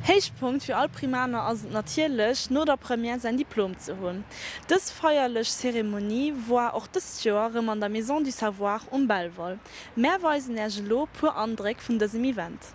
Héichpunkt fir all Primaner ass et natierlech, no der Première säin Diplom ze hunn. Dës feierlech Zeremonie woar och dëst Joer rëm an der Maison du Savoir um Belval. Mär weisen Äech elo puer Andréck vun dësem Event.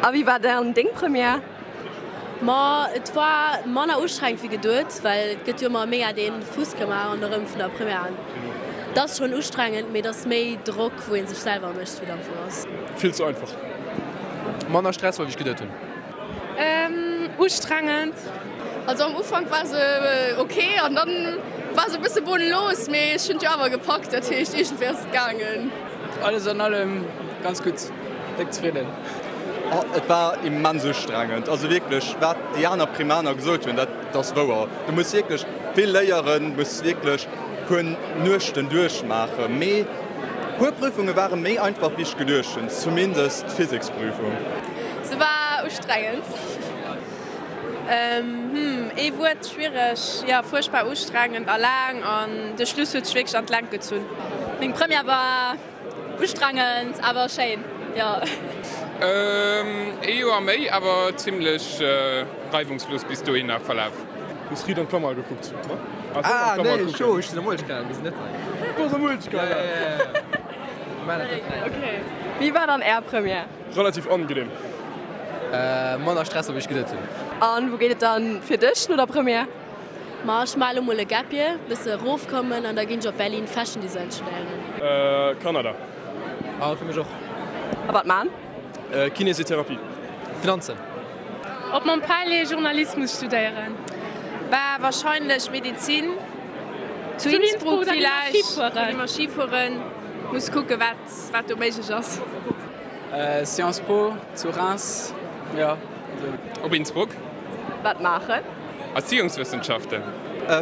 A wéi war dann deng Première? Ma et war manner ustrengend wéi geduet, well et gëtt jo ëmmer mega dee Fuss gemaach ronderëm vun der Première an et ass schonn ustrengend, mee et ass méi Drock wou ee sech selwer mécht wéi et am Fong ass. Vill ze einfach. Manner stressvoll wéi ech geduet hunn. Ustrengend. Also am Ufank war se ok an dann war se e bësse bodenlos, mee ech hunn et jo awer gepackt, dat heescht iergendwéi ass et gaangen. Alles an allem ganz gutt, déck zefridden. Et war immens ustrengend, also wierklech wat déi aner Primaner gesot hunn, dat ass wouer. Du muss wierklech vill léieren, muss wierklech puer Nuechten duerchmaachen, mee puer Prüfunge ware méi einfach wéi ech geduecht hunn, zumindest d'Physiksprüfung. Se war ustrengend. Hm, ee Wuert, schwiereg. Jo, fuerchtbar ustrengend a laang an de Schluss huet sech wierklech an d'Längt gezunn. Meng Première war ustrengend, awer schéin, jo. Ee Joer méi, awer zimlech reiwungslos bis dohinner verlaf. Hues riit an d'Kamera gekuckt? Ah nee, ech sinn am Uelzechtkanal, mir sinn net hei. Du bass am Uelzechtkanal? Ok, wéi war dann är Première? Relativ angenehm. Manner Stress wéi ech geduet hunn. An wou geet et dann fir dech no der Première? Ma ech maa lo mol e Gap Year, bësse rofkommen an da ginn ech op Berlin Fashion Design studéieren. Kanada. Ah fir mech och. A wat maan? Kinésithérapie. Finanzen. Op Montpellier Journalismus studéieren. Bah wahrscheinlech Medizin. Zu Innsbruck villäicht. Da gi mer Ski fueren. Muss kucken wat do méiglech ass. Sciences Po zu Reims, jo. Op Innsbruck. Wat maachen? Erziehungswissenschaften.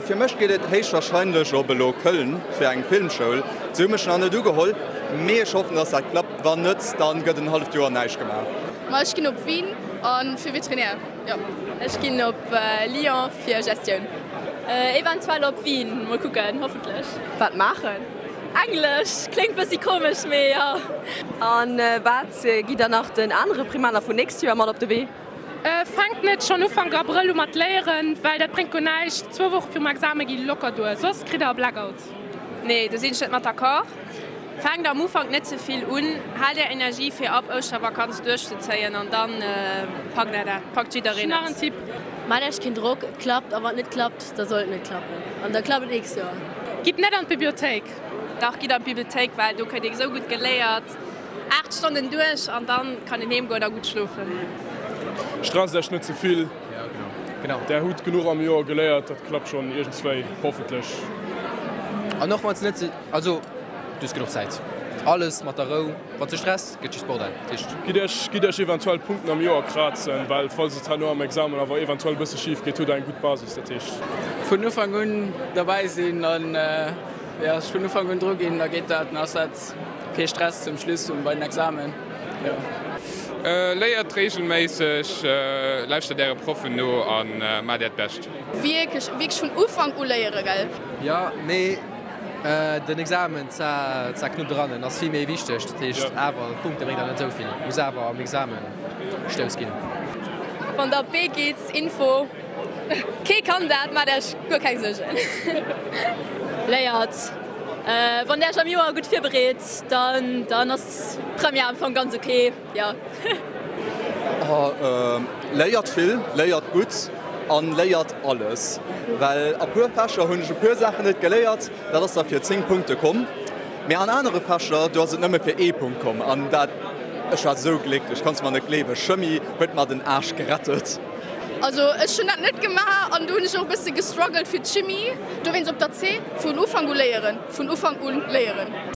Fir mech geet et héichwahrscheinlech op elo Köln fir eng Filmschoul. Se hu mech nach net ugeholl, mee ech hoffen dass dat klappt. Wann net, dann gëtt en halleft Joer näischt gemaach. Ma ech ginn op Wien an fir Veterinär, jo. Ech ginn op Lyon fir Gestioun. Eventuell op Wien, mol kucken, hoffentlech. Wat maachen? Englesch, kléngt bëssi komesch, mee jo. A wat gitt der nach den anere Primaner vun nächst Joer mat op de Wee? Fänkt net schonn Ufank Abrëll u mat léieren, well dat bréngt guer näischt. Zwou Woche virum Exame gi locker duer, soss kritt der e Blackout. Nee, do sinn ech net mat d'accord. Fänkt am Ufank net ze vill un, haalt är Energie fir ab Ouschtervakanz duerchzezéien an dann packt der dat, packt jiddereen et. Nach en Tipp. Maacht iech keen Drock, et klappt a wann et net klappt, da soll et net klappen an da klappt et nächst Joer. Gitt net an d'Bibliothéik. Dach, gitt an d'Bibliothéik, well do kritt ee sou gutt geléiert. 8 Stonnen duerch an dann kann een heem goen a gutt schlofen. Stresst iech net ze vill, där hutt genuch am Joer geléiert, dat klappt schonn iergendswéi, hoffentlech. An och wann s net ze, also du hues genuch Zäit, alles mat der Rou, wann s de stresst gëtt just Bordell, dat heescht. Gitt iech, gitt iech eventuell Punkten am Joer krazen, well falls et herno am Examen awer eventuell e bësse schif geet, hutt der eng gutt Basis, dat heescht. Vun Ufank un derbäi sinn an jo sech vun Ufank un dru ginn, da geet dat, dann ass dat Kee Stress zum Schluss vum bei den Examen, jo. Léiert regelméisseg, lauschtert äre Proffen no a maacht äert Bescht. Wierklech, wierklech vun Ufank u léiere, gell? Jo, mee den Examen zwar knupp dran, en ass vill méi wichteg, dat heescht awer d'Punkte bréngt der net esou vill, muss awer am Examen Stouss ginn. Wann der op d'Bee gitt, Info, Kee kann dat, maacht Iech guer keng Suergen. Léiert, wann der Iech am Joer gutt virbereet, dann dann ass d'Première am Fong ganz ok, jo. Léiert vill, léiert gutt an léiert alles, well a puer Fächer hunn ech e puer Saachen net geléiert, dat ass da fir 10 Punkte komm, mee an anere Fächer do ass et nëmme fir ee Punkt komm an dat, ech war esou glécklech, kanns mer net gleewen, Chemie huet mer den Aarsch gerettet. Also ech hunn dat net gemaach an do hunn ech och e bësse gestruggelt fir d'Chimie. Dowéinst op der C, vun Ufank u léieren, vun Ufank u léieren.